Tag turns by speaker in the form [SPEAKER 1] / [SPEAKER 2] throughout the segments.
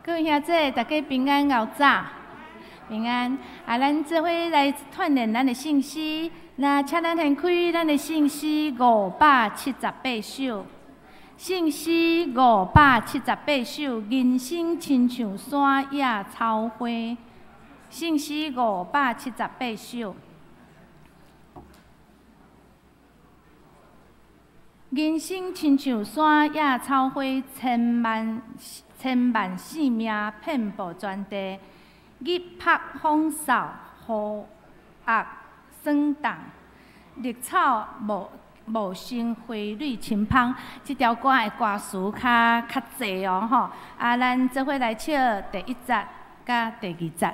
[SPEAKER 1] 各位兄弟，大家平安𠢕早，平安。啊，咱做伙來鍛鍊咱的聖詩。那請咱掀開咱的聖詩578首，聖詩578首，人生親像山野草花。聖詩578首。人生親像山野草花，千萬千萬生命遍佈全地，日曝風掃，雨壓霜凍，綠草茂茂盛，花蕊清芳。這條歌的歌詞較較濟哦，吼！啊，咱做伙來唱第一節佮第二節。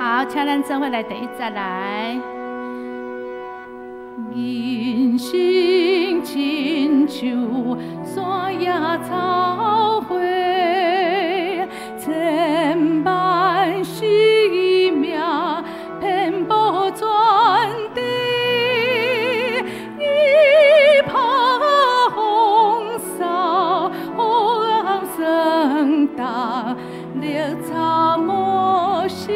[SPEAKER 1] 好，請咱做伙來第一節來。人生親像山野草花，千萬生命遍佈全地，日曝風掃，雨壓霜凍，綠草茂盛。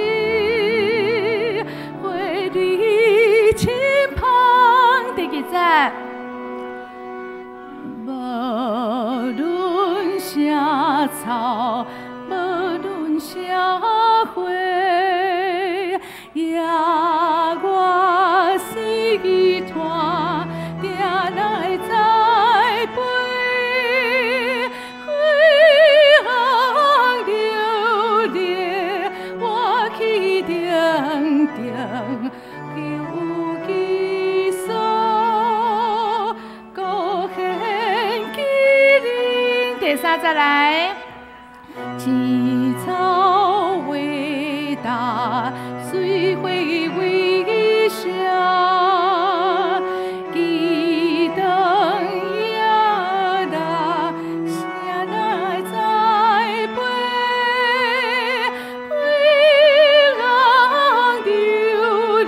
[SPEAKER 1] 無論啥草，無論啥花，野外生湠，定來栽培。花紅柳綠，我去定定，求其所。第三節來，青草為大，水花為聲，基當野來，誰來栽培？花紅柳綠，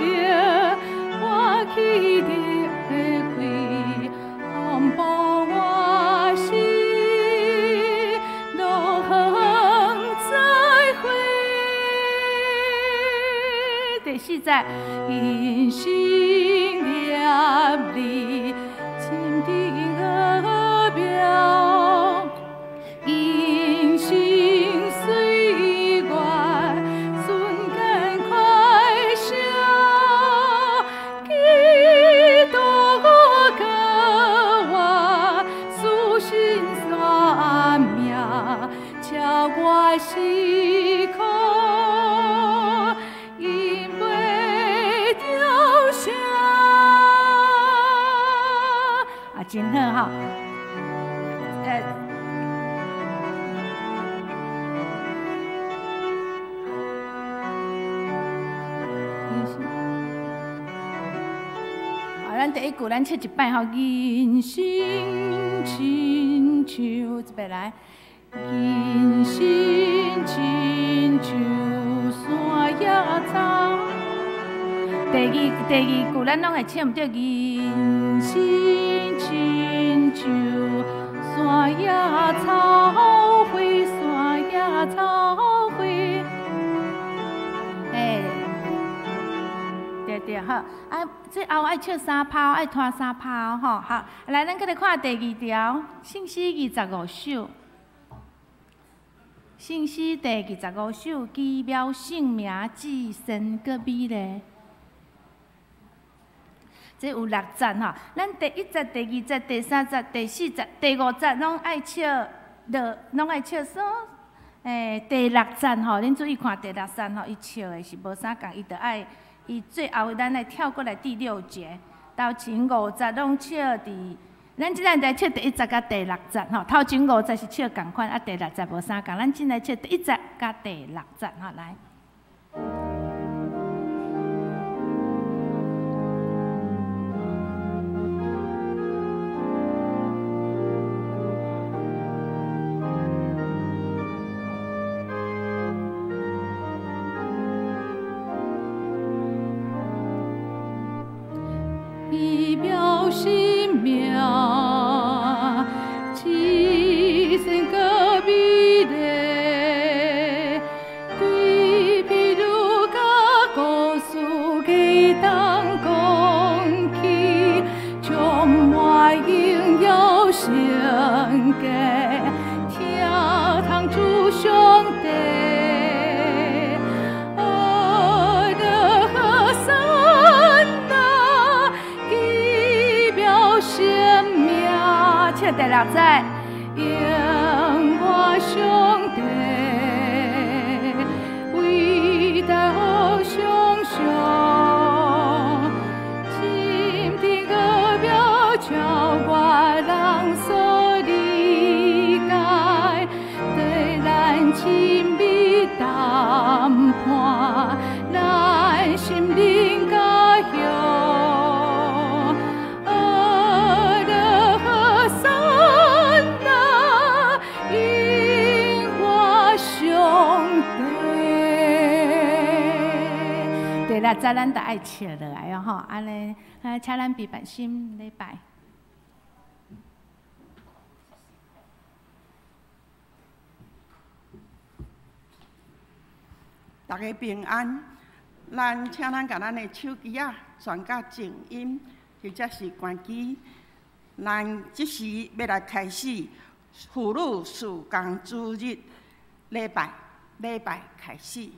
[SPEAKER 1] 我去得開，風暴我死。第四節，人生業力真奇妙，人生歲月瞬間快消，基督教我書信算命，超越時空。啊，真好吼！好，咱第一句咱唱一擺吼，人生親像一擺來，人生親像山野草。第二第二句咱攏會唱對，人生親像山野草花，山野草花。欸，對對好，啊，最後愛唱三拍，愛拖三拍吼。好，來，咱閣來看第二條，聖詩25首。聖詩第二十五首，奇妙聖名，至聖閣美麗。這有六節吼，咱第一節、第二節、第三節、第四節、第五節攏愛唱，落攏愛唱說，欸，第六節吼，恁注意看第六節吼，伊唱的是無啥仝，伊就愛伊最後咱來跳過來第六節，頭前五節攏唱佇，咱這陣來唱第一節佮第六節吼，頭前五節是唱仝款，啊第六節無啥仝，咱進來唱第一節佮第六節吼，來。節，永活上帝，偉大予想像，深天奧妙超越人所理解，對咱親密談判，咱心靈家鄉。阿勒和山那，永活上帝。第六節咱就愛笑落來哦吼，按呢，啊，請咱彼辦心禮拜。
[SPEAKER 2] 大家平安，咱請咱共咱的手機仔轉甲靜音，或者是關機。咱這時欲來開始婦女事工主日禮拜，禮拜開始。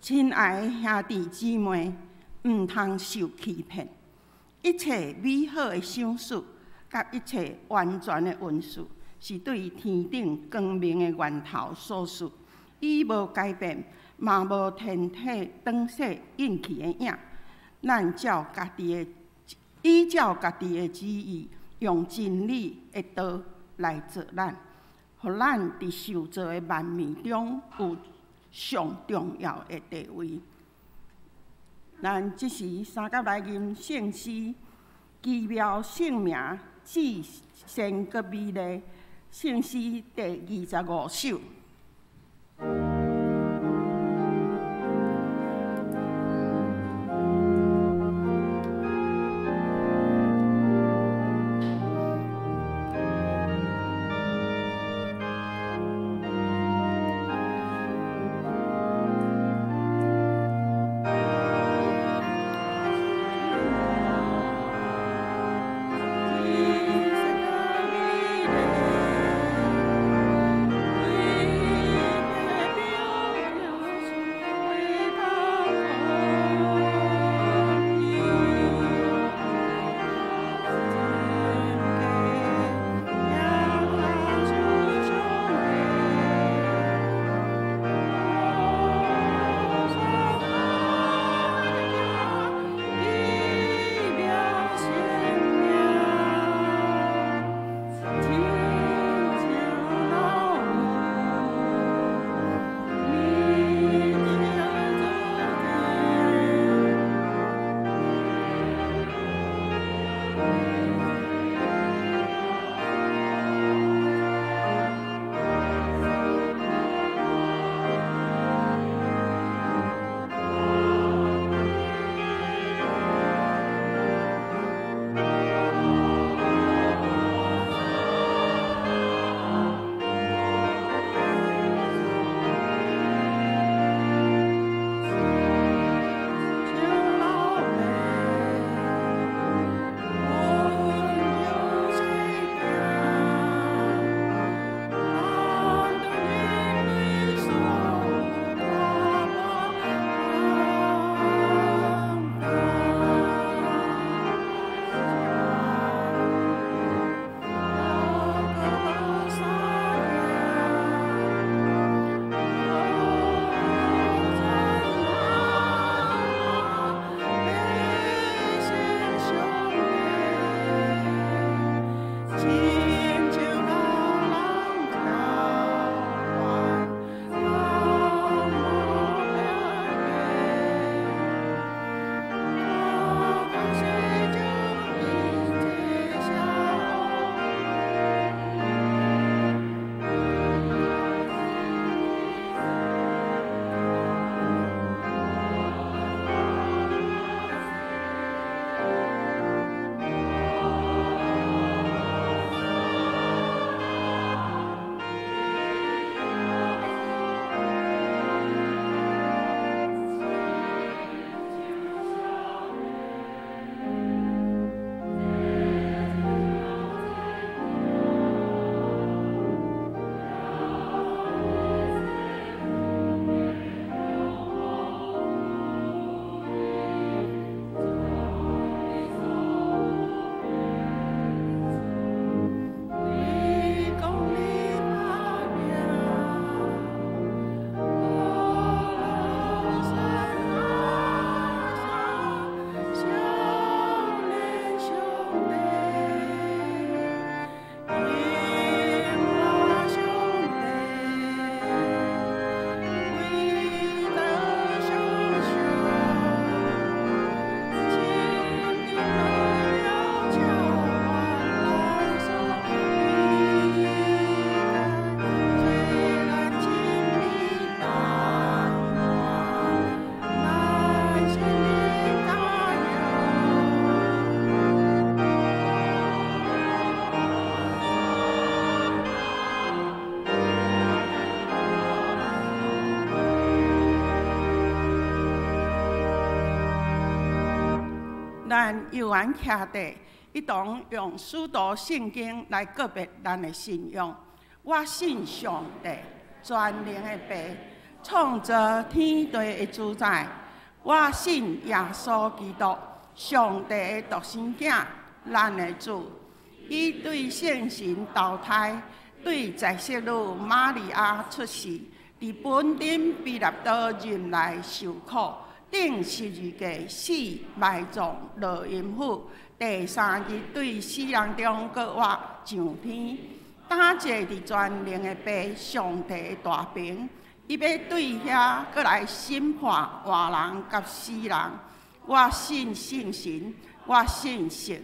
[SPEAKER 2] 親愛的兄弟姊妹，毋通受欺騙。一切美好的賞賜，佮一切完全的恩賜，是對天頂光明的源頭所賜。伊無改變，嘛無天體轉逝隱去的影。咱照家己的，依照家己的旨意，用真理的道來造咱，予咱佇受造的萬物中有上重要的地位。咱這時三甲來吟聖詩，奇妙聖名，至聖閣美麗，聖詩第25首。咱犹原徛伫，一同用使徒圣经来告别咱的信仰。我信上帝，全能的父，创造天地的主宰。我信耶稣基督，上帝的独生囝，咱的主。伊对圣神投胎，对在圣女玛利亚出世，伫本丁彼拉多任内受苦，钉十字架死，埋葬，落阴府，第三日对死人中阁活上天。担坐伫全能的父上帝的大爿，伊欲对遐阁来审判活人佮死人。我信圣神，我信圣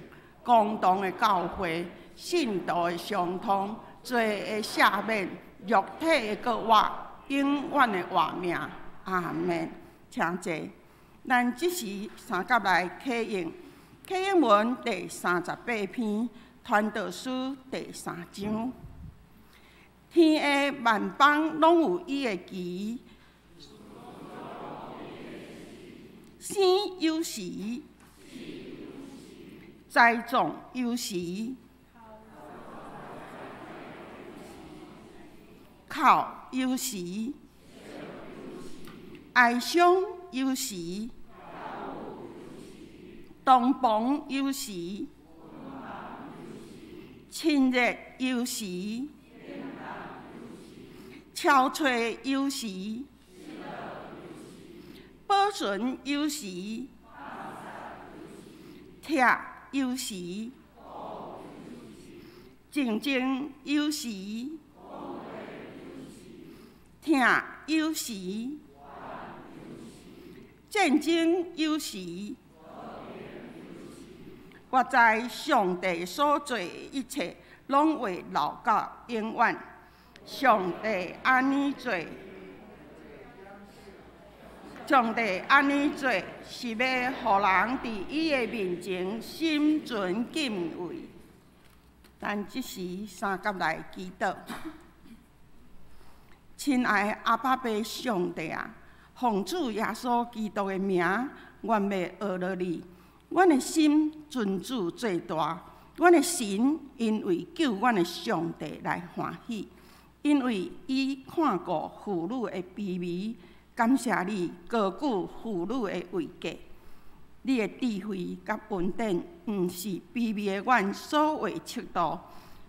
[SPEAKER 2] 公同的教会，信徒的相通，罪的赦免，肉体的阁活，永远的活命。阿门。请坐。咱这时三甲来启用启用文第38篇。传道书第三章，天下万邦拢有伊的期，生有时，栽种有时，哭有时，哀伤有时，同房有时。亲热有时，憔悴有时，保存有时，拆有时，静静有时，疼有时，战争有时。我知上帝所做的一切，拢会留到永远。上帝按呢做，上帝按呢做，是欲予人伫伊的面前心存敬畏。咱这时三佮来祈祷。亲爱的阿爸父上帝啊，奉主耶稣基督的名，阮欲阿罗你。阮的心尊主做大，阮的神因为救阮的上帝来欢喜，因为伊看顾妇女的卑微，感谢你高举妇女的位格。你的智慧佮恩典，毋是卑微的阮所会测度，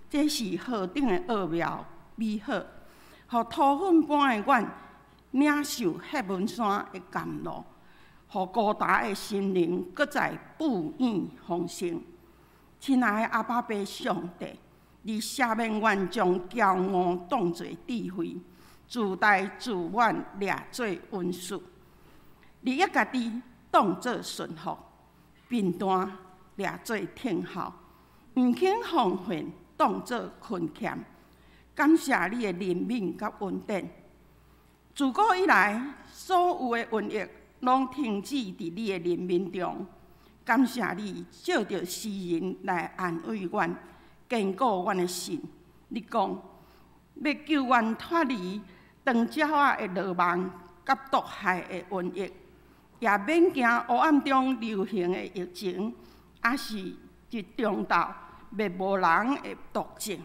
[SPEAKER 2] 这是何等的奥妙美好，予土粉般的阮领受血文山的甘露。予孤单的心灵阁再富养丰盛。亲爱的阿爸父上帝，你赦免阮将骄傲当作智慧，自大自满掠做恩赐。你益家己当作顺服，贫惰掠做听候，毋肯奉献当作勤俭。感谢你的怜悯佮恩典。自古以来，所有的瘟疫拢停止伫你的怜悯中。感谢你借著诗人来安慰阮，坚固阮的心。你讲欲救阮脱离长鸟仔的罗网，佮毒害的瘟疫，也免惊黑暗中流行的疫情，抑是伫中昼灭无人的毒症。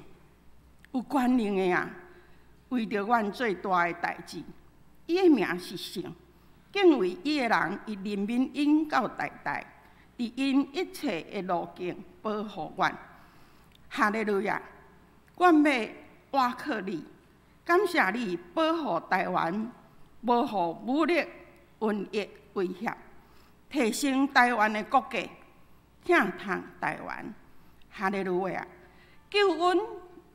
[SPEAKER 2] 有权能的啊，为著阮做大的代志，伊的名是圣。敬畏伊的人，伊怜悯𪜶到代代，伫𪜶一切的路径保护阮。哈利路亚！阮欲倚靠你，感谢你保护台湾，无予武力瘟疫威胁，提升台湾的国家，疼痛台湾。哈利路亚！救恩、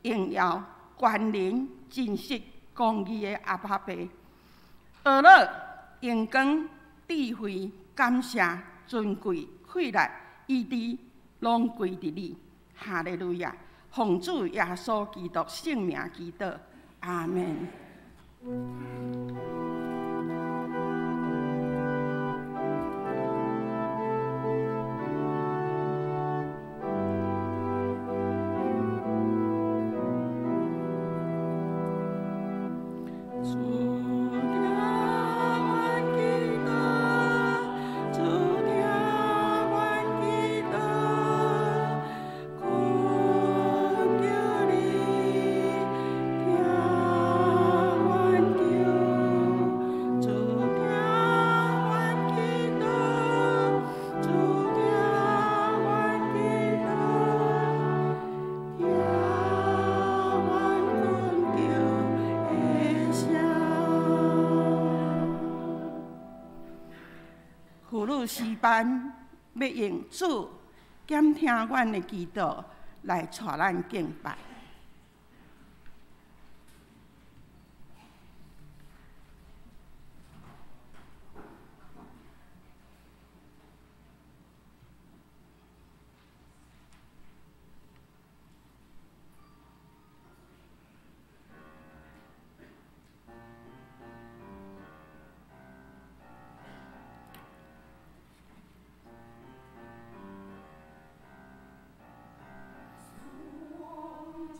[SPEAKER 2] 荣耀、权能、真实、公义的阿爸父，阿乐。荣光、智慧、感谢、尊贵、气力、医治，拢归伫你。哈利路亚！奉主耶稣基督圣名祈祷，阿们。主，听阮祈祷，主，听阮祈班欲用主检聽阮的祈禱來帶咱敬拜。
[SPEAKER 3] 主。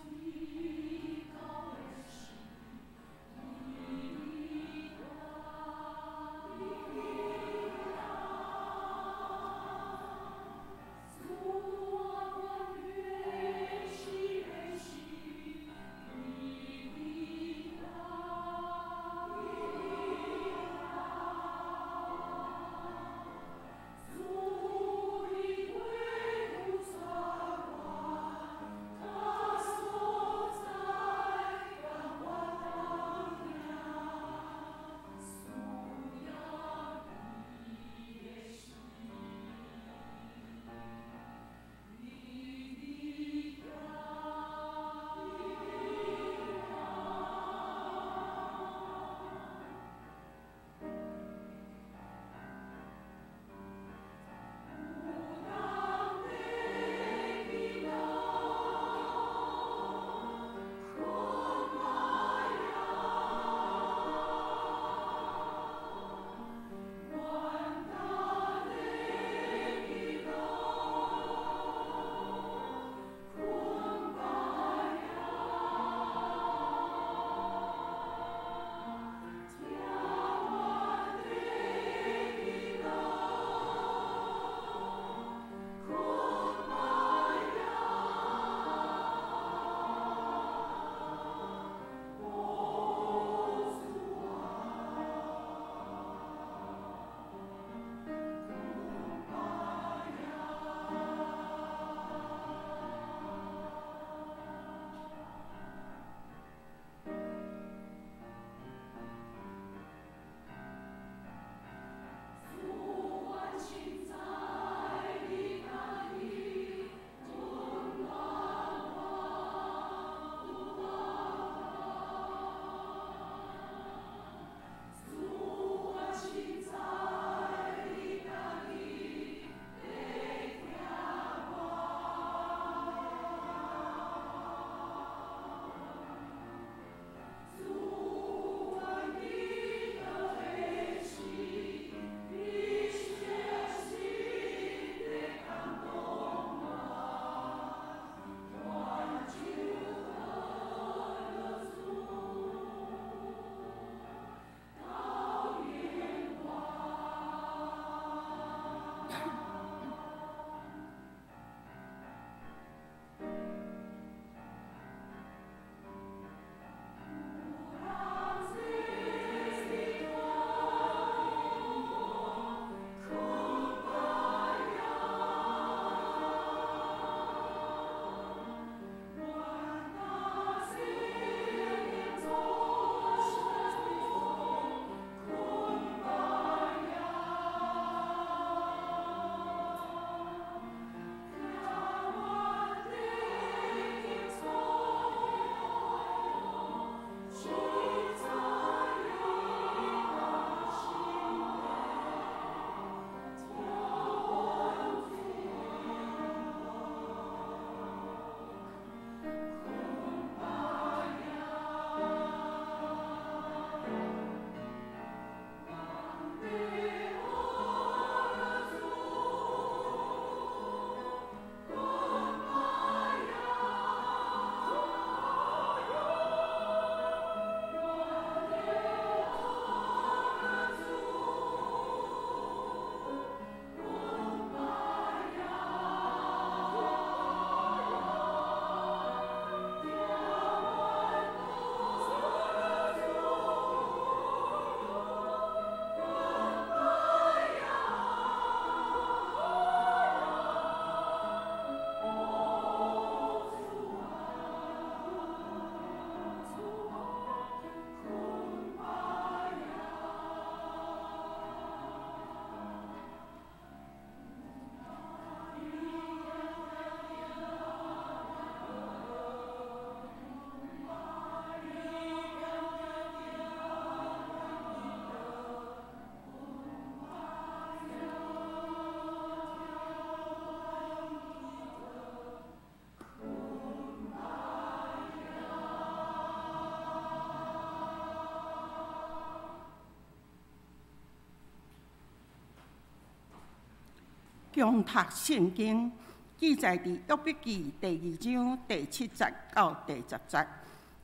[SPEAKER 2] 強讀聖經，記載佇約伯記第二章第七節到第十節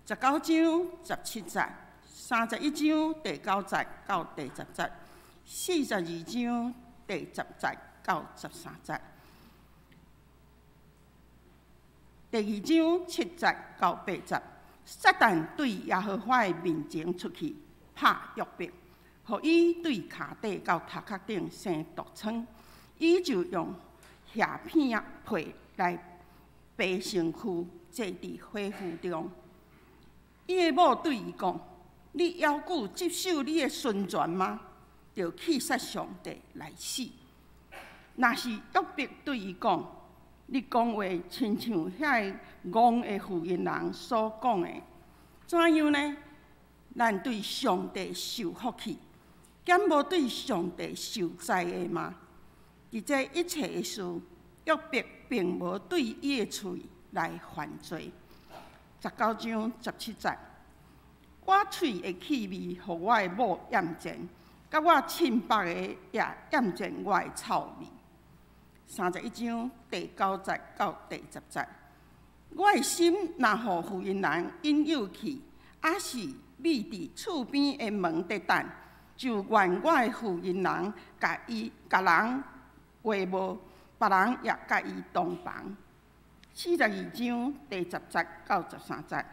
[SPEAKER 2] ，19章17節，31章第九節到第十節，42章第十節到13節，第二章七節到八節。撒旦對耶和華的面前出去，拍約伯，予伊對跤底到頭殼頂生毒瘡，伊就用瓦片皮來耙身軀，坐佇火爐中。伊的某對伊講：你猶閣執守你的純全嗎？著氣殺上帝來死。若是約伯對伊講：你講話親像遐个戇的婦人人所講的，怎樣呢？咱對上帝受福氣，敢無對上帝受災的嗎？佇這一切的事，約伯並無對伊的喙來犯罪。19章17節，我喙的氣味，予我的某厭賤，佮我凊腹的也厭賤我的臭味。31章第九節到第十節，我的心若予婦人人引誘去，抑是覕佇厝邊的門佇等，就願我的婦人人共伊共人話無，別人也佮伊同房。42章第十節到13節，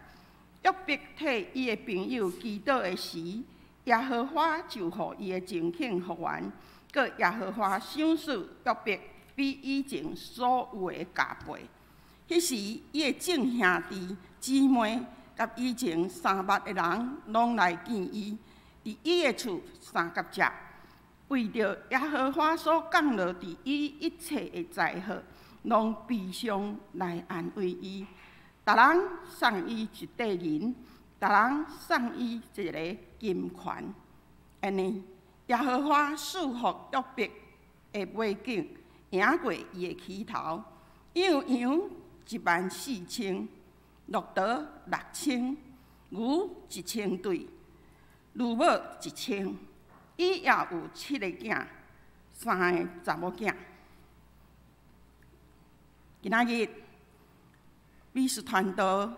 [SPEAKER 2] 約伯替伊的朋友祈禱的時，耶和華就予伊的情形復原，閣耶和華賞賜約伯比以前所有的加倍。彼時，伊的眾兄弟姊妹佮以前相捌的人，攏來見伊，佇伊的厝相佮食，為著耶和華所降落佇伊一切的災禍，攏悲傷來安慰伊。逐人送伊一塊銀，逐人送伊一个金環。按呢，耶和華賜福約伯的尾景，贏過伊的起頭。伊有羊14,000，駱駝6,000，牛1,000對，驢母1,000。伊也有七个囝，三个查某囝。今仔日，美術傳道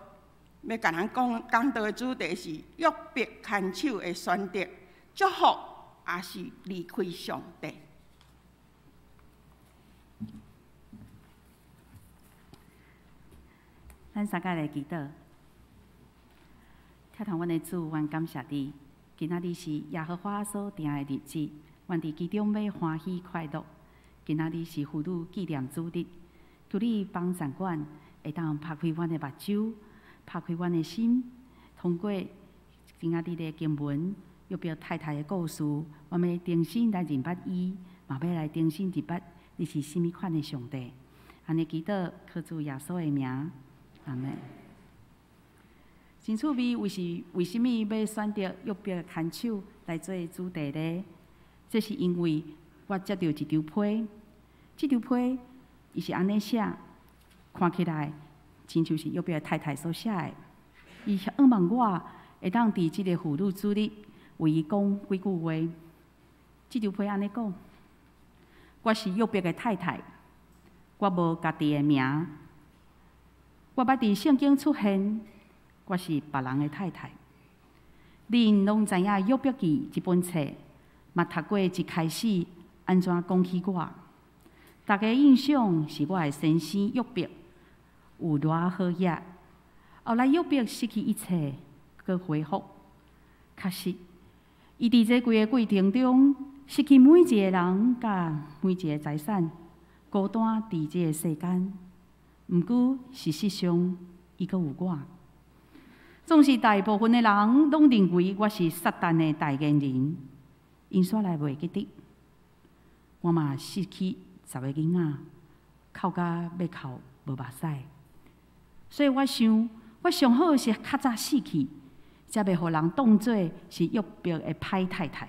[SPEAKER 2] 欲共咱講講道的主題是約伯牽手的選擇，祝福抑是離開上帝。
[SPEAKER 3] 咱三个來祈禱，疼痛阮的主，阮感謝你。今仔日是耶和華所定的日子，阮佇其中欲歡喜快樂。今仔日是婦女紀念主日，求你幫助阮，會當拍開阮的目睭，拍開阮的心，通過今仔日的經文，約伯太太的故事，阮欲重新來認捌伊，嘛欲來重新認捌你是啥物款的上帝。按呢祈禱，靠主耶穌的名，阿們。真趣味，為是為啥物欲選擇約伯牽手來做主題呢？這是因為我接著一張批，這張批伊是按呢寫，看起來親像是約伯太太所寫的。伊希望我會當佇這个婦女主日為伊講幾句話。這張批按呢講：我是約伯的太太，我無家己的名，我捌佇聖經出現。我是別人的太太。恁攏知影約伯記這本冊，嘛讀過一開始按怎講起我。大家印象是我的先生約伯有偌好額，後來約伯失去一切，閣恢復。確實，伊佇這規个過程中，失去每一个人佮每一个財產，孤單佇這个世間。毋過事實上，伊閣有我。總是大部分的人攏認為我是撒旦的代言人，𪜶煞來袂記得，我嘛失去十個囡仔，哭甲欲哭無目屎。所以我想，我上好是較早死去，才袂予人當做是約伯的歹太太。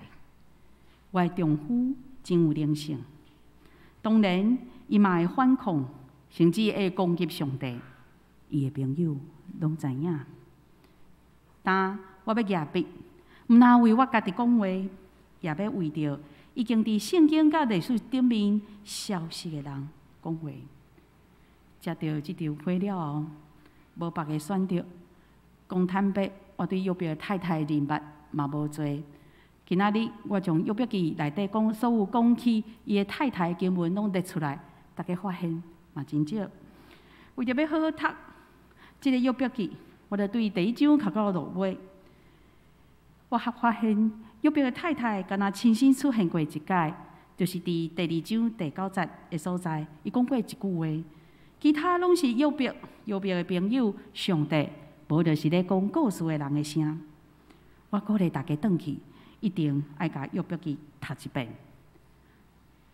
[SPEAKER 3] 我的丈夫真有靈性，當然伊嘛會反抗，甚至會攻擊上帝。伊的朋友攏知影。但我欲舉筆，毋但為我家己講話，也欲為著已經佇聖經佮歷史頂面消失的人講話。食著這張批了後，無別个選擇。講坦白，我對約伯的太太認捌嘛無濟。今仔日我將約伯記內底講所有講起伊的太太經文攏列出來，大家發現嘛真少。為著欲好好讀這个約伯記，我就對第一章讀到落尾。我才發現約伯的太太敢若親身出現過一擺，就是佇第二章第九節的所在，伊講過一句話。其他攏是約伯、約伯的朋友、上帝，無就是咧講故事的人的聲。我鼓勵大家轉去，一定愛共約伯記讀一遍，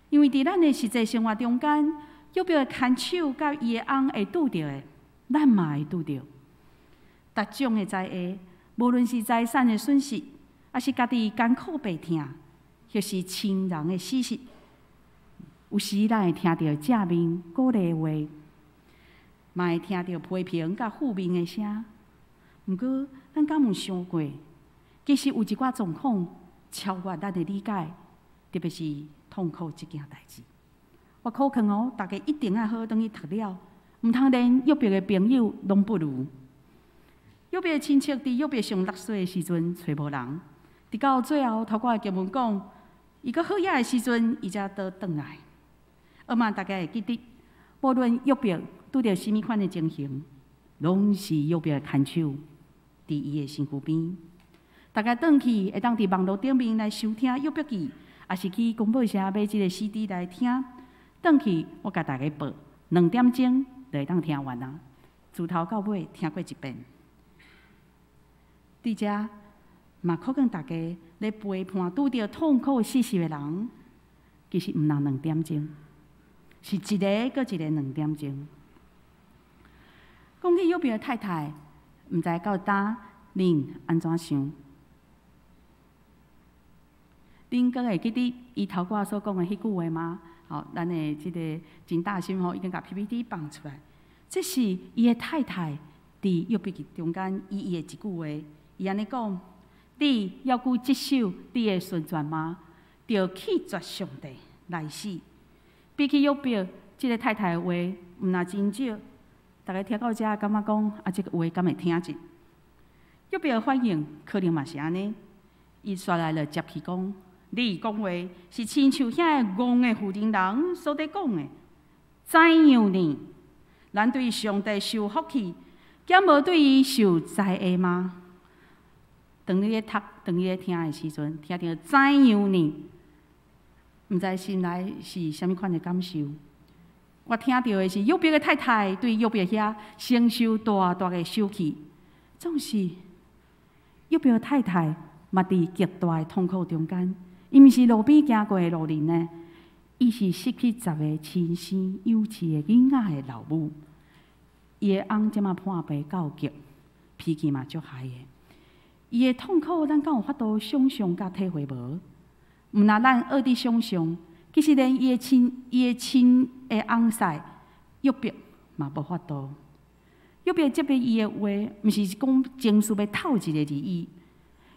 [SPEAKER 3] 因為佇咱的實際生活中間，約伯的牽手佮伊的翁會拄著的，咱嘛會拄著。逐種的災禍，無論是財產的損失，抑是家己艱苦病痛，或是親人的死訊，有時咱會聽著正面鼓勵的話，嘛會聽著批評佮負面的聲。毋過，咱敢有想過，其實有一寡狀況超越咱的理解，特別是痛苦這件代誌。我苦勸哦，大家一定愛好好轉去讀了，毋通連約伯的朋友攏不如。約伯的親戚佇約伯上六歲的時陣揣無人，直到最後頭拄的經文講，伊閣好額的時陣，伊才倒轉來。希望大家會記得，無論約伯拄著啥物款的情形，攏是約伯的牽手佇伊的身軀邊。大家轉去會當佇網路頂面來收聽約伯記，抑是去公報社買這个 CD 來聽。轉去我共大家報，2點鐘就會當聽完啊，自頭到尾聽過一遍。佇遮嘛，苦勸大家咧陪伴拄著痛苦死訊的人，其實毋但兩點鐘，是一个閣一个兩點鐘。講起約伯的太太，毋知到今恁按怎想？恁閣會記得伊頭拄所講的彼句話嗎？吼，咱的這个真大心吼，已經共 PPT 放出來。這是伊的太太佇約伯記中間伊伊的一句話，伊按呢講：你猶閣執守你的純全嗎？著棄絕上帝來死。比起約伯，這个太太的話，毋但真少。大家聽到遮，感覺講啊，這个話敢會聽進？約伯的反應可能嘛是按呢，伊煞來就接去講：你講話是親像遐个戇的婦人人所佇講的，怎樣呢？咱對上帝受福氣，敢無對伊受災禍嗎？當你咧讀、當你咧聽的時陣，聽著怎樣呢？毋知心內是啥物款的感受？我聽著的是約伯的太太對約伯遐承受大大的受氣，總是約伯的太太嘛佇極大的痛苦中間。伊毋是路邊行過的路人呢，伊是失去十个親生養飼的囡仔的老母。伊的翁這馬破病到極，脾氣嘛足害的。伊的痛苦，咱敢有法度想象佮體會無？毋但咱學佇想象，其實連伊的親的翁婿約伯嘛無法度。約伯這邊伊的話，毋是講情緒欲透一下而已。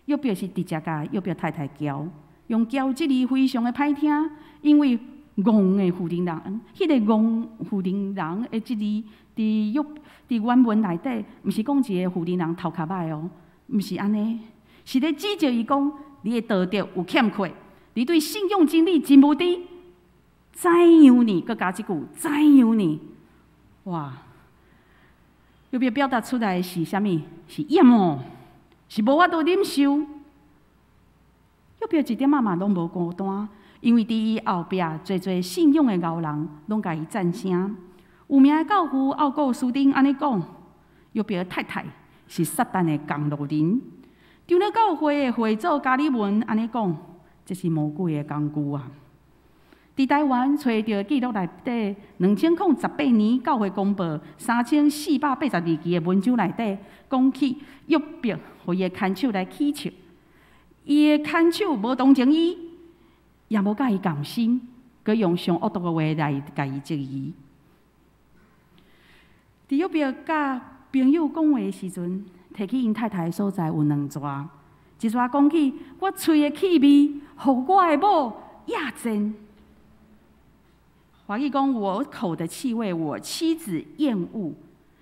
[SPEAKER 3] 約伯是直接共約伯太太撬，用撬這字非常的歹聽，因為戇的婦人人，彼个戇婦人人的這字，佇約佇原文內底，毋是講一个婦人人頭殼歹哦，毋是按呢，是咧指責伊講，你的道德有欠缺，你對信仰真理真無知，怎樣呢？閣加這句，怎樣呢？哇！約伯表達出來的是啥物？是厭惡，是無法度忍受。約伯一點仔嘛攏無孤單，因為佇伊後壁濟濟信仰的牛人攏共伊讚聲。有名的教父奧古斯丁按呢講：約伯的太太是撒旦的仝路人。長老教會的會祖加爾文按呢講：這是魔鬼的工具啊！佇台灣揣著記錄內底，2018年教會公報3482期的文章內底，講起約伯予伊的牽手來起笑，伊的牽手無同情伊，也無佮伊共心，閣用上惡毒的話來共伊質疑。佇約伯佮朋友講話的時陣，提起𪜶太太的所在有兩逝，一逝講起我喙的氣味，予我的某厭憎。華語講我口的氣味，我妻子厭惡，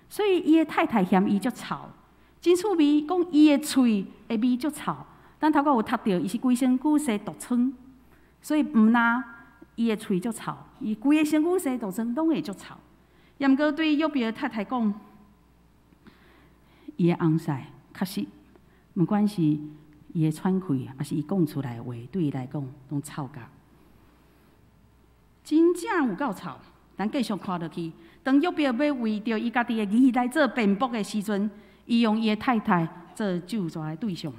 [SPEAKER 3] 所以伊的太太嫌伊足臭，真趣味。講伊的喙的味足臭。咱頭拄有讀著，伊是規身軀生毒瘡，所以毋但伊的喙足臭，伊規个身軀生毒瘡攏會足臭。也毋過對約伯的太太講，伊的翁婿確實，毋管是伊的喘氣，抑是伊講出來的話，對伊來講攏臭甲。真正有夠臭。咱繼續看落去，當約伯欲為著伊家己的義來做辯駁的時陣，伊用伊的太太做咒詛的對象。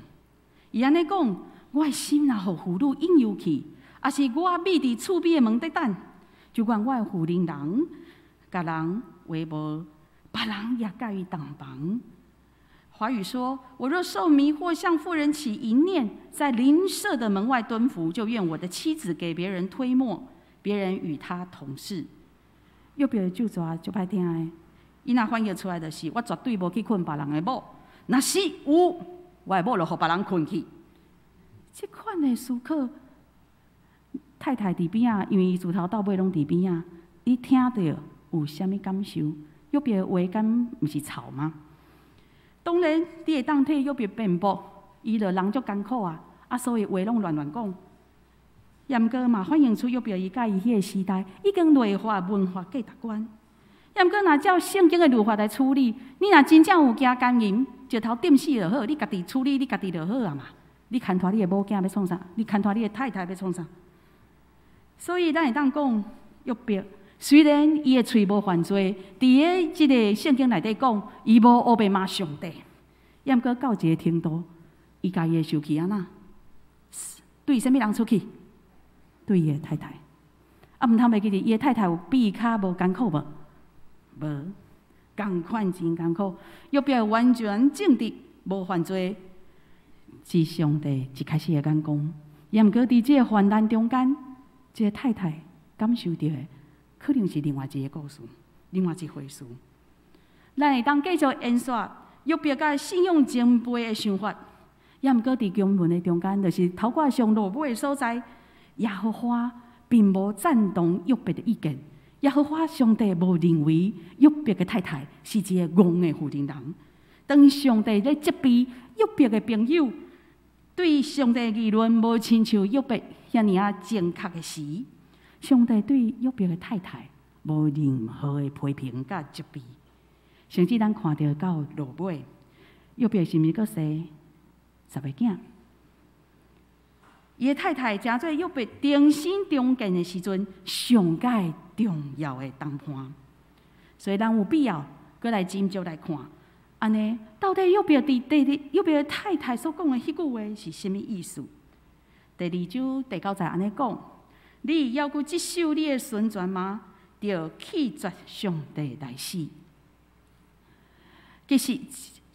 [SPEAKER 3] 伊按呢講：我的心若予婦女引誘去，抑是我覕佇厝邊的門佇等，就願我的婦人人共人為無，別人也佮伊同房。華語說：我若受迷惑，向婦人起淫念，在鄰舍的門外蹲伏，就願我的妻子給別人推磨，別人與他同室。約伯的咒詛足歹聽的，伊若翻譯出來就是：我絕對無去睏別人的某，若是有，我的某就予別人睏去。這款的思考，太太佇邊仔，因為伊自頭到尾攏佇邊仔，伊聽著有啥物感受？約伯的話敢毋是臭嗎？當然，你會當替約伯辯駁，伊就人足艱苦啊，啊，所以話攏亂亂講。也毋過嘛，反映出約伯伊佮伊彼个時代已經內化文化價值觀。也毋過若照聖經的律法來處理，你若真正有驚姦淫，石頭釘死就好，你家己處理你家己就好啊嘛。你牽拖你的某囝欲創啥？你牽拖你的太太欲創啥？所以咱會當講約伯，雖然伊的喙無犯罪，佇个這个聖經內底講，伊無烏白罵上帝。也毋過到一个程度，伊家己會受氣按怎？對啥物人出氣？對伊的太太。啊，毋通袂記得，伊的太太有比伊較無艱苦無？無，仝款真艱苦。約伯完全正直，無犯罪，是上帝一開始的眼光。也毋過佇這個患難中間，這个太太感受著的，可能是另外一个故事，另外一回事。咱會當繼續延續約伯佮信仰前輩的想法，也毋過佇經文的中間，就是頭拄上落尾的所在，耶和華並無贊同約伯的意見。耶和華上帝無認為約伯的太太是一个戇的婦人人。當上帝咧責備約伯的朋友對上帝的議論無親像約伯遐爾仔正確的時，上帝對約伯的太太無任何的批評佮責備。甚至咱看著到落尾，約伯是毋是閣生10個囝？伊的太太成做約伯重生重建的時陣上蓋重要的同伴，所以咱有必要閣來斟酌來看，按呢到底約伯佇第二約伯太太所講的彼句話是啥物意思？第二章第九節按呢講：你猶閣執守你的純全嗎？著棄絕上帝來死。其實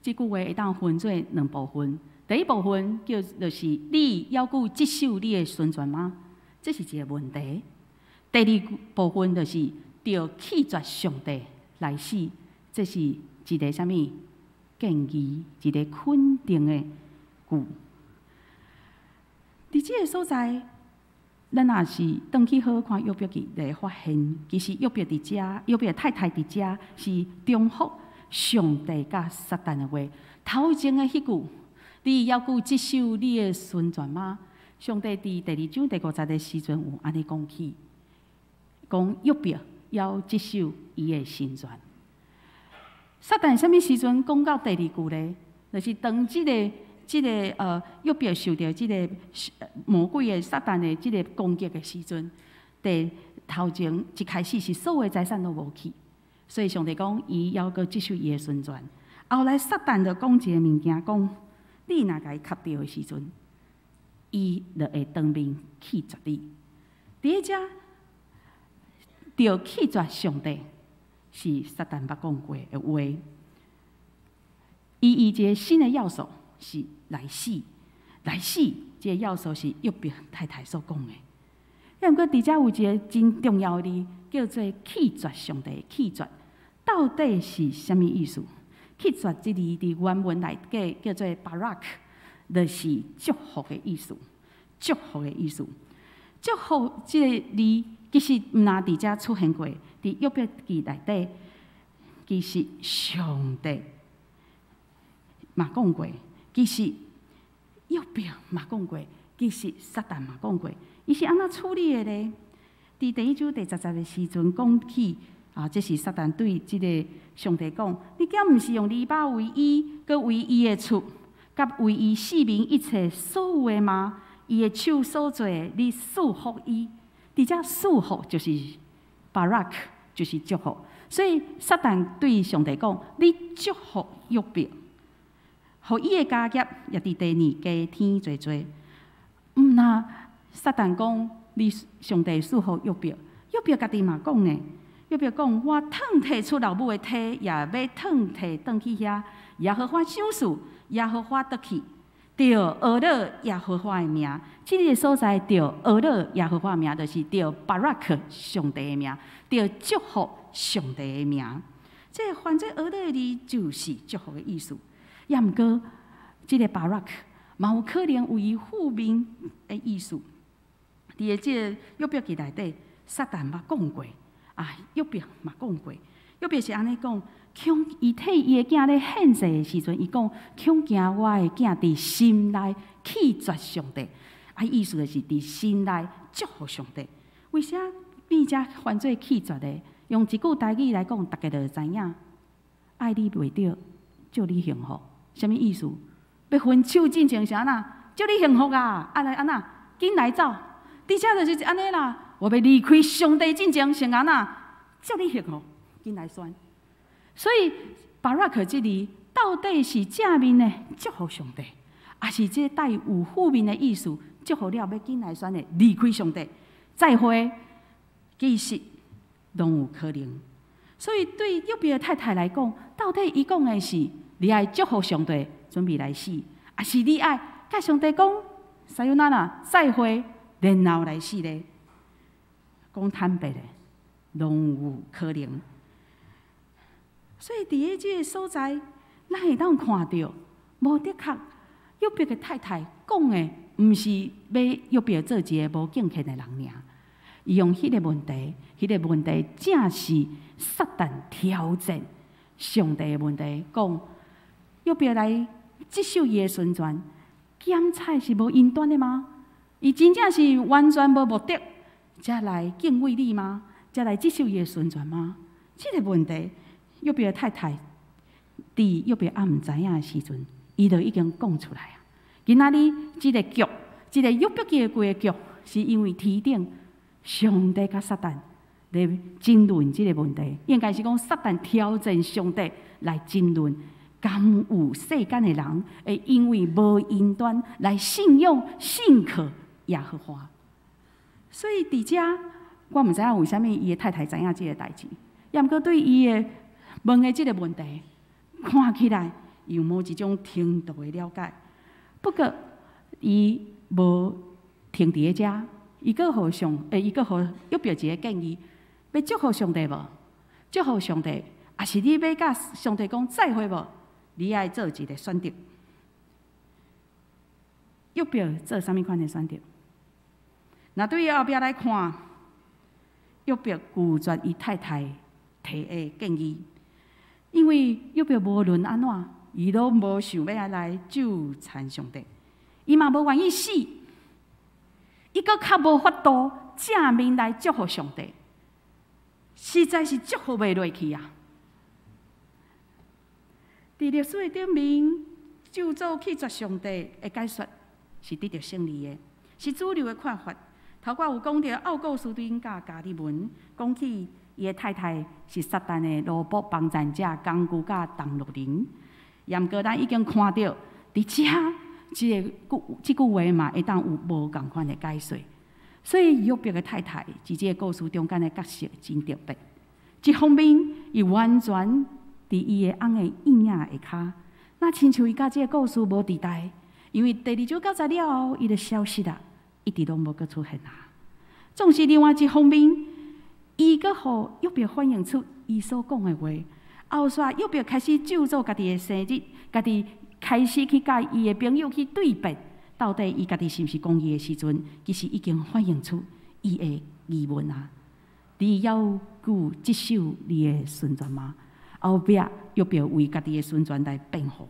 [SPEAKER 3] 這句話會當分做兩部分。第一部分叫就是你猶閣執守你的純全嗎？這是一个問題。第二部分就是著棄絕上帝來死，這是一个啥物建議，一个肯定的句。佇這个所在，咱若是轉去好好看約伯記，就會發現，其實約伯佇遮，約伯太太佇遮是重複上帝佮撒旦的話。頭前的彼句，你猶閣執守你的純全嗎？上帝佇第二章第五節的時陣有按呢講起，講約伯猶執守伊的純全。撒旦啥物時陣講到第二句咧？就是當這個約伯受著這个魔鬼的撒旦的這个攻擊的時陣，佇頭前一開始是所有財產攏無去，所以上帝講伊猶閣執守伊的純全。後來撒旦就講一个物件，講你若共伊磕著的時陣，伊就會當面棄絕你。佇遮，著棄絕上帝，是撒旦捌講過的話。伊以一个新的要素是來死，來死，這个要素是約伯太太所講的。抑毋過佇遮有一个真重要的字，叫做棄絕上帝。棄絕到底是啥物意思？棄絕這字佇原文內底叫做 barak，就是祝福的意思。祝福的意思。祝福這个字其實毋若佇遮出現過，佇約伯記內底，其實上帝嘛講過，其實約伯嘛講過，其實撒旦嘛講過，伊是按怎處理的咧？佇第一章第十節的時陣講起，啊，這是撒旦對這个上帝講：你敢毋是用籬笆圍伊，閣圍伊的厝，佮圍伊四面一切所有的嗎？伊的手所做的，你賜福伊。佇遮賜福就是 barak，就是祝福。所以撒旦對上帝講：你祝福約伯，予伊的家業也佇地呢加添濟濟。毋若撒旦講你上帝賜福約伯，約伯家己嘛講呢。約伯講：我褪退出老母的體，也欲褪退轉去遐。耶和華賞賜，耶和華奪去，著呵咾耶和華的名。這个所在著呵咾耶和華的名，就是著巴拉克上帝的名，著祝福上帝的名。這個翻做呵咾的字就是祝福的意思。也毋過，這个巴拉克嘛有可能有伊負面的意思。佇个這个約伯記內底，撒旦捌講過，啊，約伯嘛講過，約伯是按呢講，恐伊替伊的囝咧獻祭的時陣，伊講恐驚我的囝佇心內棄絕上帝，啊，意思就是佇心內祝福上帝。為啥變遮翻做棄絕的？用一句台語來講，逐家就會知影，愛你袂著，祝你幸福，啥物意思？欲分手進前是按怎？祝你幸福啊！啊來按怎？緊來走！佇遮就是按呢啦。我欲離開上帝進前，先按怎？祝你幸福，緊來選。所以巴拉克這字到底是正面的祝福上帝，抑是這帶有負面的意思？祝福了欲緊來選的離開上帝，再會，其實攏有可能。所以對約伯的太太來講，到底伊講的是你愛祝福上帝，準備來死，抑是你愛共上帝講，さよなら，再會，然後來死咧？講坦白的，攏有可能。所以佇个這个所在，咱會當看著，無的確約伯的太太講的，毋是欲約伯做一个無敬虔的人爾。伊用彼个問題，彼个問題正是撒旦挑戰上帝的問題，講約伯來接受伊的順全，檢採是無因端的嗎？伊真正是完全無目的，才來敬畏你嗎？才來接受伊的順全嗎？這个問題，約伯的太太佇約伯猶毋知影的時陣，伊就已經講出來啊。今仔日這个劇，這个約伯記的規个劇，是因為天頂上帝佮撒旦來爭論這个問題，應該是講撒旦挑戰上帝來爭論，敢有世間的人會因為無因端來信仰信靠耶和華。所以佇遮，我毋知影為啥物伊的太太知影這个代誌，也毋過對伊的問的這个問題，看起來有某一種程度的了解。不過，伊無停佇咧遮，伊閣予上，伊閣予約伯一个建議，欲祝福上帝無？祝福上帝，抑是你欲共上帝講再會無？你愛做一个選擇。約伯做啥物款的選擇？若對後壁來看，約伯拒絕伊太太提的建議，因為約伯無論按怎，伊攏無想欲來糾纏上帝，伊嘛無願意死，伊閣較無法度正面來祝福上帝，實在是祝福袂落去啊！佇歷史的頂面，咒詛棄絕上帝的解說是得著勝利的，是主流的看法。頭拄有講著奧古斯丁佮加爾文，講起伊的太太是撒旦的奴僕幫贊者工具佮同路人。也毋過咱已經看著，佇遮這个句這句話嘛會當有無仝款的解說。所以約伯的太太佇這个故事中間的角色真特別。一方面，伊完全佇伊的翁的影下跤，若親像伊佮這个故事無佇代，因為第二章九節了後，伊就消失啦，一直攏無閣出現啊。總是另外一方面，伊閣予約伯反映出伊所講的話，後續約伯開始咒詛家己的生日，家己開始去佮伊的朋友去對辯，到底伊家己是毋是公義的時陣，其實已經反映出伊的疑問啊！你猶久執守你的順全嗎？後壁約伯為家己的順全來辯護。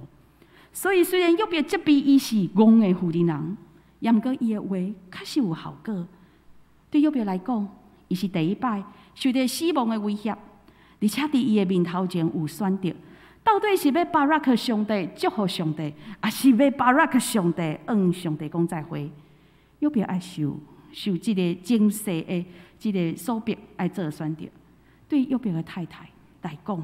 [SPEAKER 3] 所以雖然約伯責備伊是戇的婦人人，也毋過伊的話確實有效果。對約伯來講，伊是第一擺受著死亡的威脅，而且佇伊的面頭前有選擇，到底是欲巴拉克上帝祝福上帝，抑是欲巴拉克上帝向上帝講再會？約伯愛受受這个前世的這个所逼，愛做選擇。對約伯的太太來講，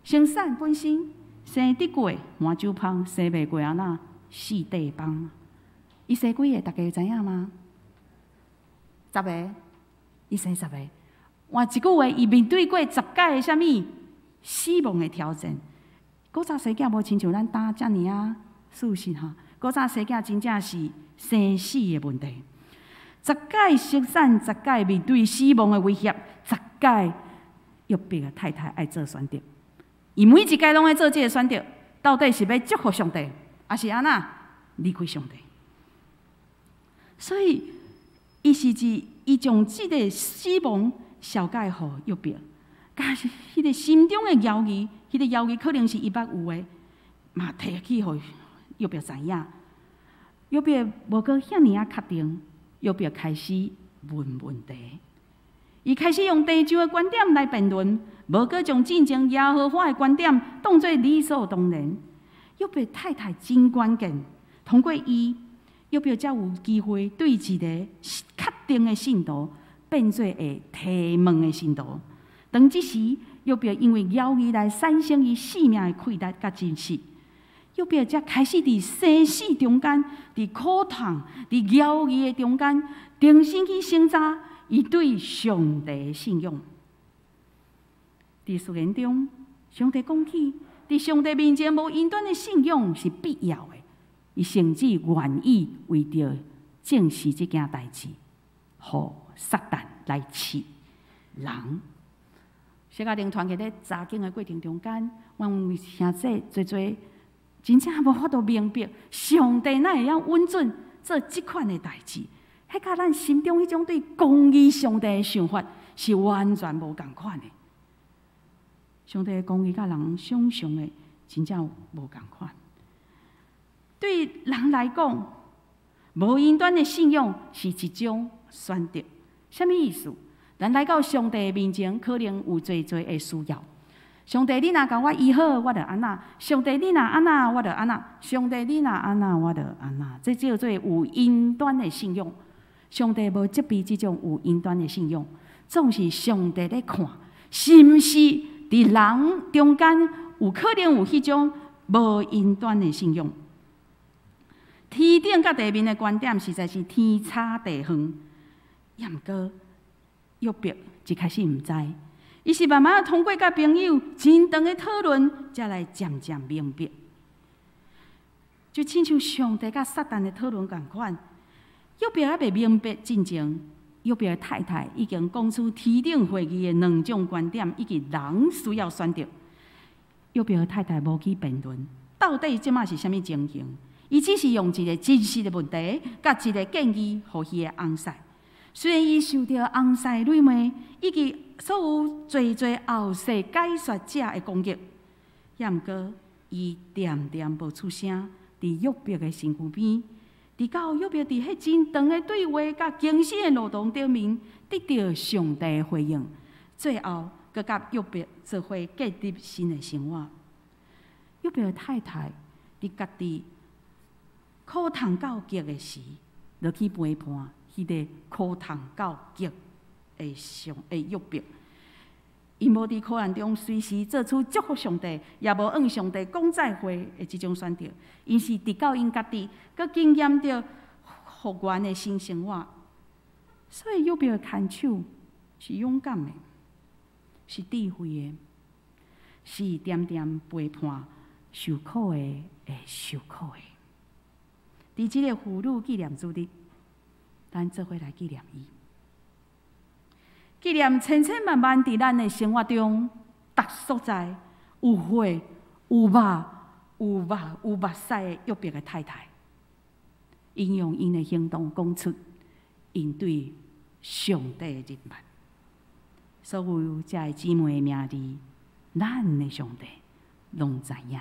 [SPEAKER 3] 生產本身生得過滿酒芳，生袂過按怎四塊枋。伊生幾个？大家知影嗎？十个，伊生十個。換一句話，伊面對過十擺的啥物死亡的挑戰。古早生囝無親像咱今遮爾仔事實吼，古早生囝真正是生死的問題。十擺生產，十擺面對死亡的威脅，十擺約伯的太太愛做選擇。伊每一擺攏愛做這个選擇，到底是欲祝福上帝，抑是按怎離開上帝？所以，伊是指伊將這个死亡紹介予約伯，佮彼个心中的猶疑，彼个猶疑可能是伊捌有的，嘛提起予約伯知影。約伯無閣遐爾仔確定，約伯開始問問題。伊開始用地上的觀點來辯論，無閣將進前耶和華的觀點當做理所當然。約伯太太真關鍵，通過伊，約伯才有機會對一个確定的信徒變做會提問的信徒。當這時，約伯因為猶疑來產生伊性命的氣力佮真實。約伯才開始佇生死中間，佇苦痛、佇猶疑的中間，重新去省察伊對上帝的信仰。佇預言中，上帝講起，佇上帝面前無異端的信仰是必要的。伊甚至願意為著證實這件代誌，予撒旦來試人。小家庭團契咧查經的過程中間，阮有兄弟濟濟真正無法度明白，上帝哪會曉允准做這款的代誌？彼佮咱心中彼種對公義上帝的想法是完全無仝款的。上帝的公義佮人想象的真正無仝款。對人來講，無異端的信仰是一種選擇。啥物意思？咱來到上帝面前，可能有濟濟的需要。上帝，你若共我醫好，我就按怎；上帝，你若按怎，我就按怎；上帝，你若按怎，我就按怎。這叫做有異端的信仰。上帝無責備這種有異端的信仰，總是上帝咧看，是毋是佇人中間有可能有彼種無異端的信仰。天頂佮地面的觀點實在是天差地遠。也毋過，約伯一開始毋知，伊是慢慢通過佮朋友真長的討論，才來漸漸明白。就親像上帝佮撒旦的討論仝款，約伯猶未明白進前，約伯的太太已經講出天頂會議的兩種觀點，以及人需要選擇。約伯的太太無去辯論，到底這馬是啥物情形？伊只是用一个真實的問題，佮一个建議，予彼个翁婿。雖然伊受著翁婿辱罵，以及所有濟濟後世解說者的攻擊，也毋過伊恬恬無出聲，佇約伯的身軀邊，直到約伯佇彼真長的對話佮艱辛的路途頂面，得著上帝的回應，最後閣佮約伯做伙建立新的生活。約伯的太太佇家己苦痛到極的時，落去陪伴彼个苦痛到極的上的約伯。伊無佇苦難中隨時做出祝福上帝，也無向上帝講再會的這種選擇。𪜶是直到𪜶家己，閣經驗著復原的新生活。所以約伯的牽手是勇敢的，是智慧的，是恬恬陪伴受苦的會受苦的。佇這个婦女紀念主日，咱做伙來紀念伊，紀念千千萬萬佇咱的生活中，逐所在有血、有肉、有目、有目屎的約伯的太太，𪜶用𪜶的行動講出𪜶對上帝的認捌。所有遮个姊妹的名字，咱的上帝攏知影。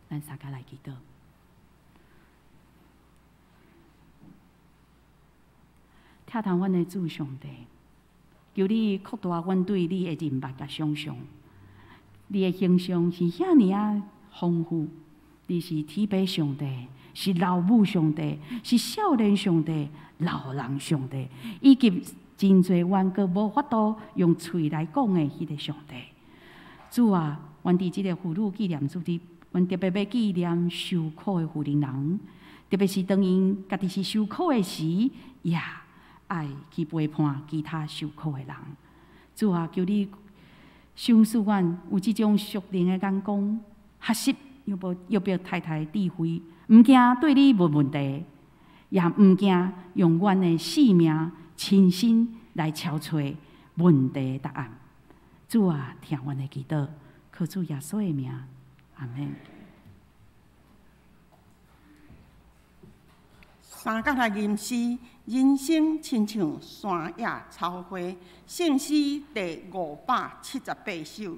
[SPEAKER 3] 咱三家來祈禱。疼痛阮的主上帝，求你擴大阮對你的認捌佮想像。你的形象是遐爾仔豐富，你是天父上帝，是老母上帝，是少年上帝、老人上帝，以及真濟阮閣無法度用喙來講的彼个上帝。主啊，阮佇這个婦女紀念主日，阮特別欲紀念受苦的婦人人，特別是當𪜶家己是受苦的時，也愛去陪伴其他受苦的人。主啊，求你賞賜阮有這種屬靈的眼光，學習約伯太太的智慧，毋驚對你問問題，也毋驚用阮的性命親身來敲揣問題答案。主啊，聽阮的祈禱，靠主耶穌的名，阿們。
[SPEAKER 2] 三角來吟詩，人生親像山野草花，聖詩第578首。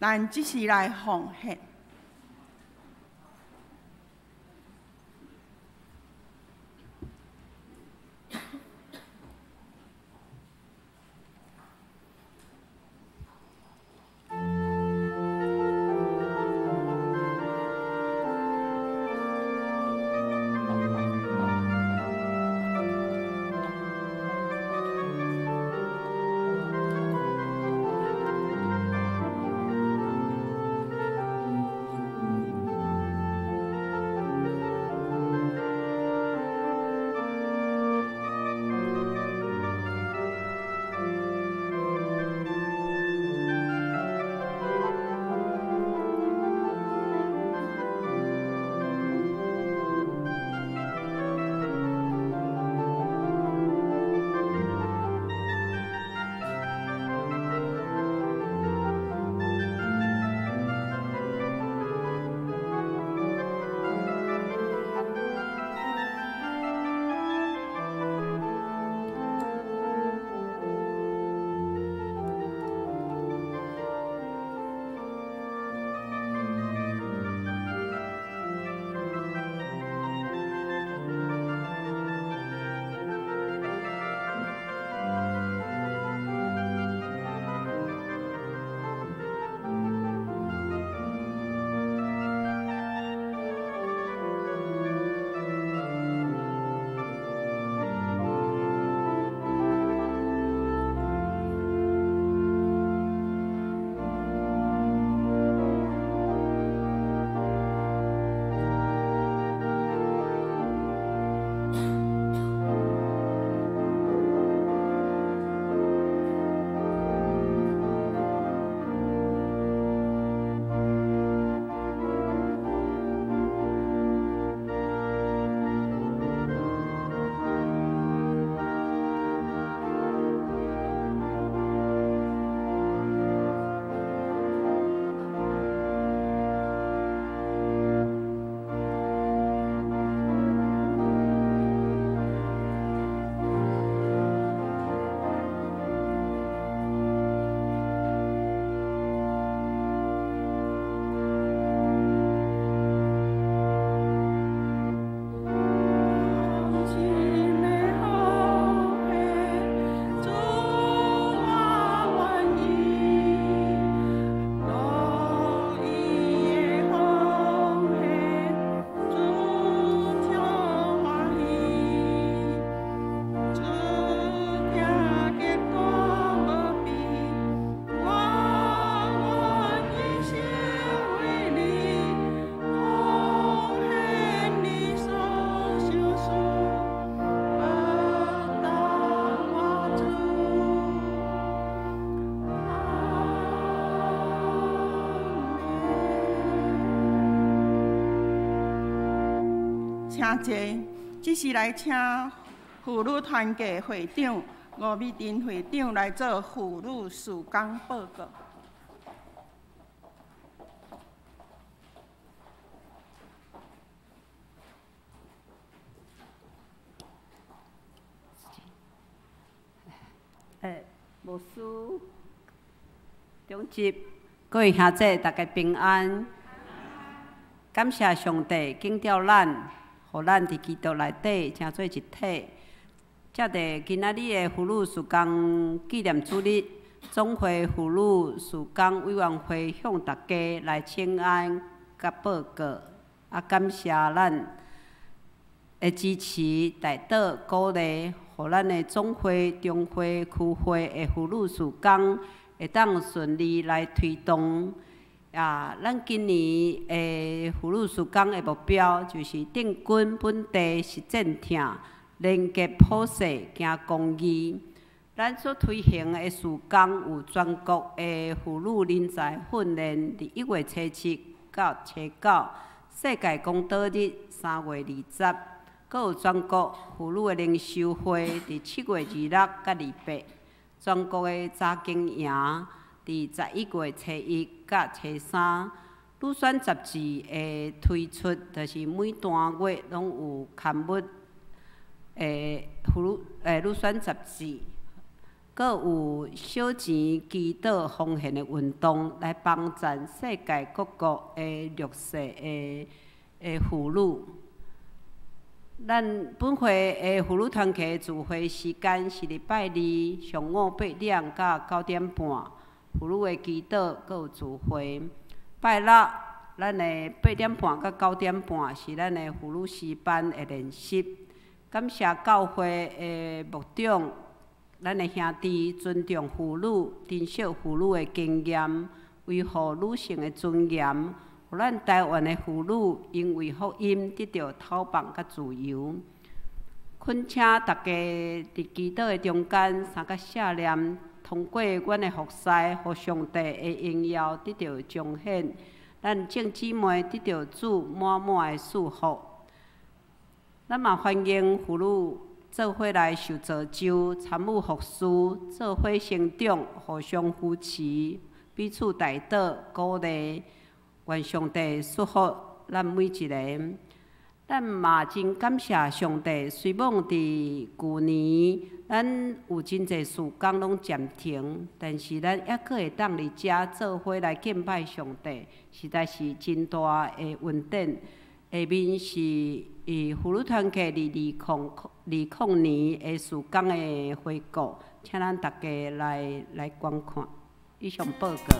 [SPEAKER 2] 咱這時來奉獻。請坐。這是來請婦女團契會長吳美珍會長來做婦女事工報告。
[SPEAKER 4] 牧師、長執、各位兄弟，大家平安。感謝上帝揀召咱，予咱佇基督內底成做一體。藉著今仔日的婦女事工紀念主日，總會婦女事工委員會向大家來請安佮報告，啊，感謝咱的支持、代禱、鼓勵，予咱的總會、中會、區會的婦女事工會當順利來推動。啊，咱今年的婦女事工的目標就是定根本地實踐疼，連結普世行公義。咱所推行的事工有全國的婦女人才訓練，佇1月初7到初9，世界公禱日3月20，閣有全國婦女的靈修會，佇7月26佮28，全國的查經營，佇11月初1佮初3，女選雜誌的推出，就是每單月攏有刊物的婦女女選雜誌，閣有小錢祈禱奉獻的運動，來幫助世界各國的弱勢的婦女。咱本會的婦女團契聚會時間是禮拜二上午8點到9點半。婦女的祈禱，閣有聚會。拜六，咱的8點半到9點半是咱的婦女詩班的練習。感謝教會的牧長，咱的兄弟尊重婦女，珍惜婦女的經驗，維護女性的尊嚴，予咱台灣的婦女因為福音得著解放佮自由。懇請大家佇祈禱的中間，三佮赦念。通過阮的服侍，予上帝的榮耀得著彰顯，咱眾姊妹得著主滿滿的祝福。咱嘛歡迎婦女做伙來受造就，參與服侍，做伙成長，互相扶持，彼此代禱鼓勵。願上帝祝福咱每一个。咱嘛真感謝上帝，雖罔佇舊年，咱有真濟事工攏暫停，但是咱猶閣會當佇遮做伙來敬拜上帝，實在是真大的恩典。下面是婦女團契佇2020年的事工的回顧，請咱大家來觀看。以上報告。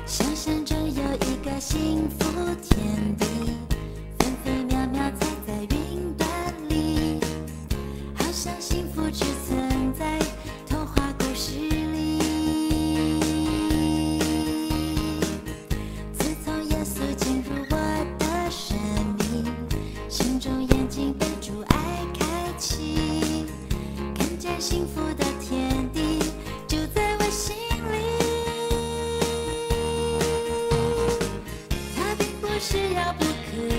[SPEAKER 5] 想象中有一個幸福天地，分分秒秒踩在雲端裡，好像幸福只存在童話故事裡。自從耶穌進入我的生命，心中眼睛被主愛開啟，看見幸福的天地就在我心裡。是遙不可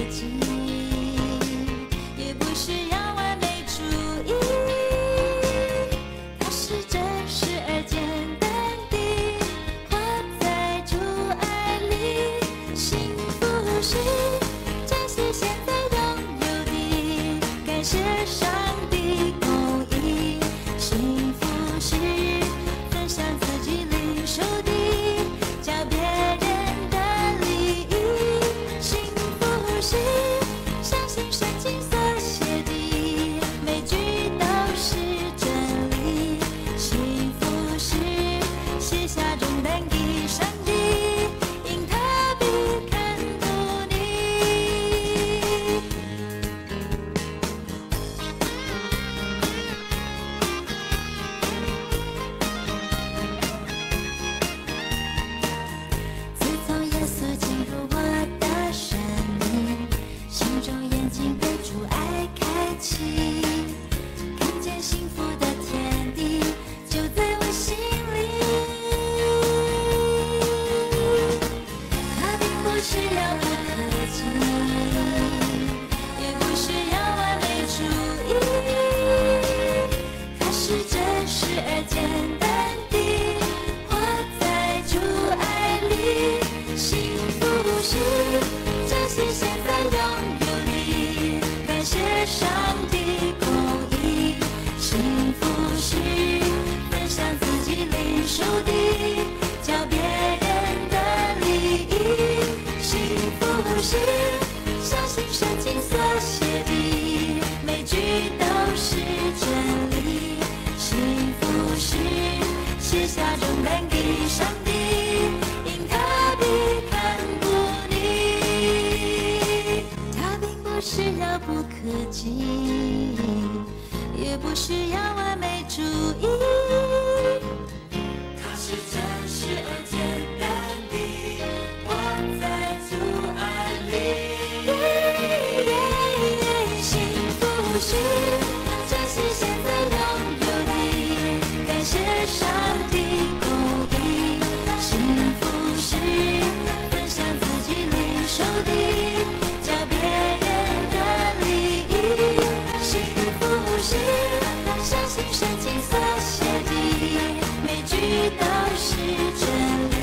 [SPEAKER 5] 是真理。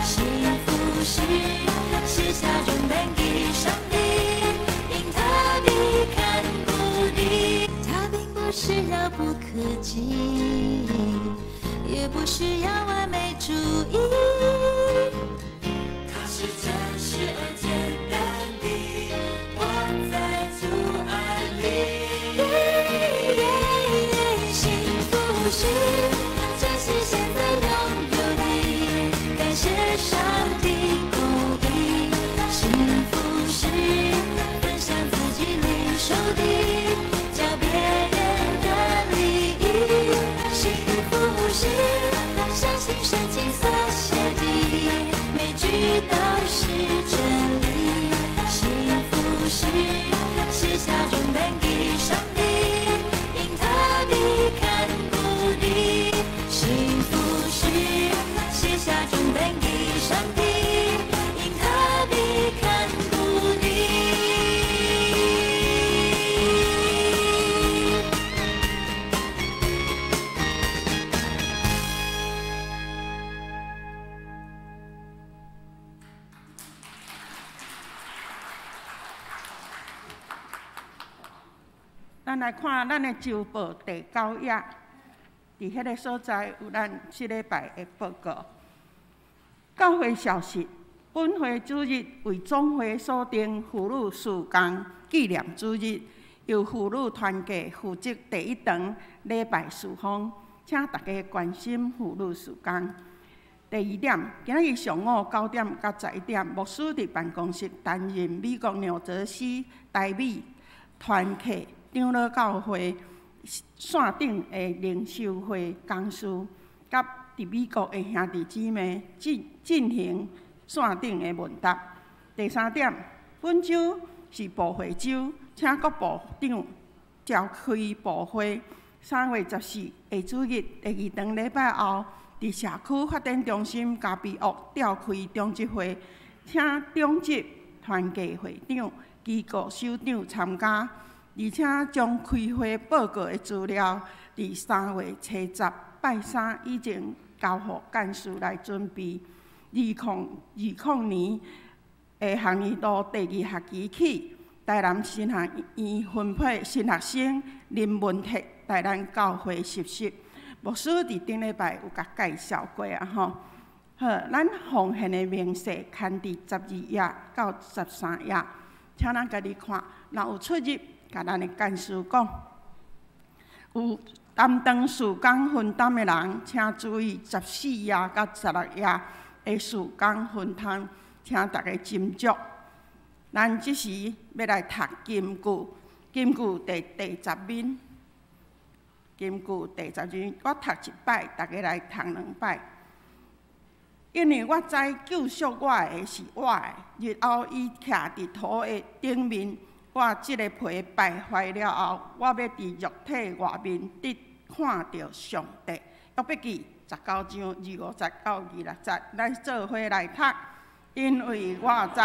[SPEAKER 5] 幸福是卸下重担给上帝，因他必看顾你。他并不是遥不可及，也不需要完美主义。他是真实而简单的，活在主爱里。幸福是珍惜现在拥有的，感谢上帝供应。幸福是分享自己领受的，叫别人得利益。幸福是相信圣经所写的，每句都是真理。幸福是卸下重担给上帝，因他必看顾你。幸福是卸下重担给上帝，因他必看顾你。
[SPEAKER 2] 咱來看咱的周報第九頁，佇彼个所在有咱這禮拜的報告。教會消息：本會主日為總會所定婦女事工紀念主日，由婦女團契負責第一堂禮拜事奉，請大家關心婦女事工。第二點，今仔日上午9點到11點，牧師佇辦公室擔任美國紐澤西台美團契長老教會線頂的靈修會講師，佮佇美國的兄弟姊妹進行線頂的問答。第三點，本週是部會週，請各部長召開部會。3月14下主日第二堂禮拜後，佇社區發展中心咖啡屋召開長執會，請長執、團契會長、機構首長參加。而且將開會報告的資料，佇3月初10拜三以前交予幹事來準備。2020年的學年度第二學期起，台南神學院分配新學生林文鐵來咱教會實習。牧師佇頂禮拜有共介紹過啊吼。好，咱奉獻的明細刊佇12頁到13頁，請咱家己看，若有出入，共咱的幹事講。有擔當事工分擔的人，請注意14頁到16頁的事工分擔，請大家斟酌。咱這時欲來讀金句，金句第十面，金句第十面，我讀一擺，大家來讀兩擺。因為我知救贖我的是活的，日後伊徛佇土的頂面。我這个皮敗壞了後，我欲佇肉體外面得看著上帝。約伯記19章25節到26節，咱做伙來讀。因為我知。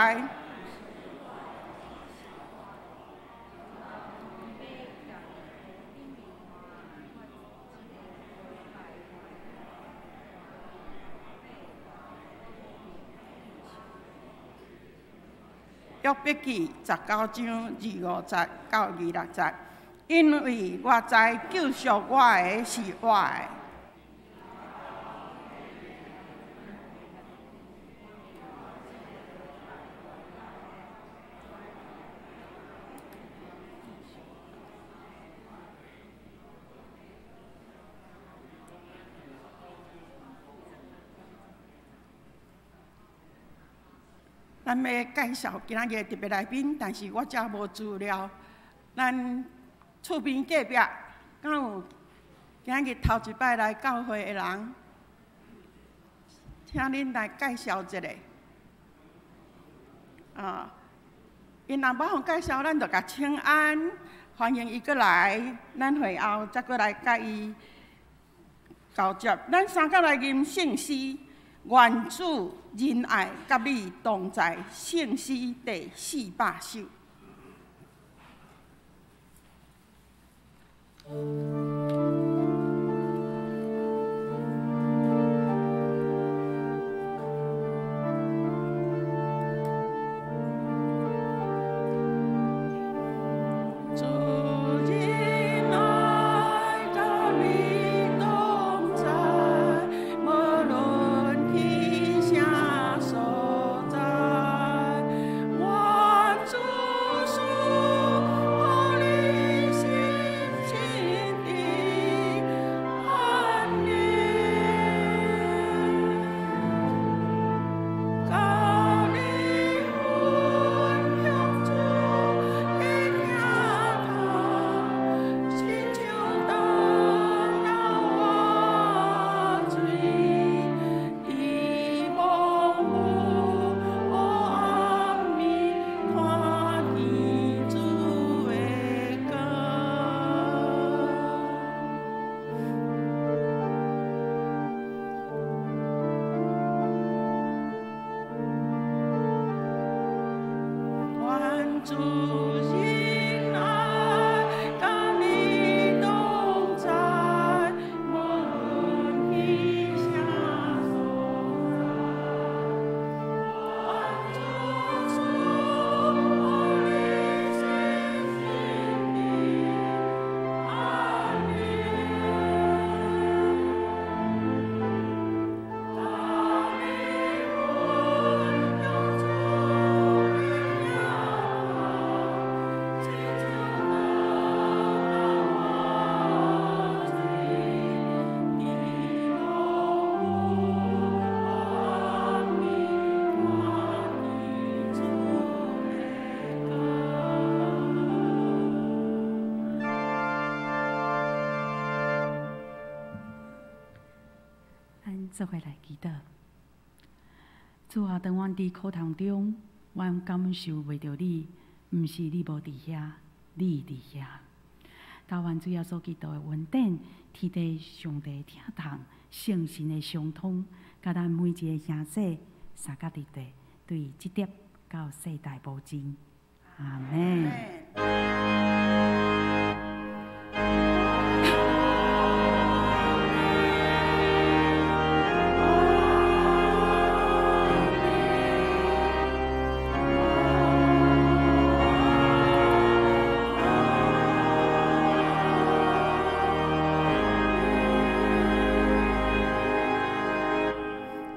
[SPEAKER 2] 約伯記19章25節到26節，因為我知救贖我的是活的。咱欲介紹今仔日特別來賓，但是我遮無資料。咱厝邊隔壁，敢有今仔日頭一擺來教會的人？請恁來介紹一下。啊，𪜶若無予介紹，咱就共請安，歡迎伊閣來。咱會後才閣來共伊交接。咱三甲來吟聖詩。願主仁愛佮你同在，聖詩第400首。主恩愛佮你同在，無論去啥所在。願主賜予你心平安。當你阮用主的名祈求得到你落阿彌看主的歌。
[SPEAKER 3] 咱做伙來祈禱。主啊，當阮佇苦難中，阮感受袂著你，毋是你無佇遐，你佇遐。但願主耶穌基督的恩典，天父上帝疼痛，聖神的相通，佮咱每一个兄弟相佮佇地，對這粒到世代無盡。阿們。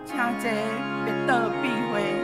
[SPEAKER 2] 請坐，別倒閉會。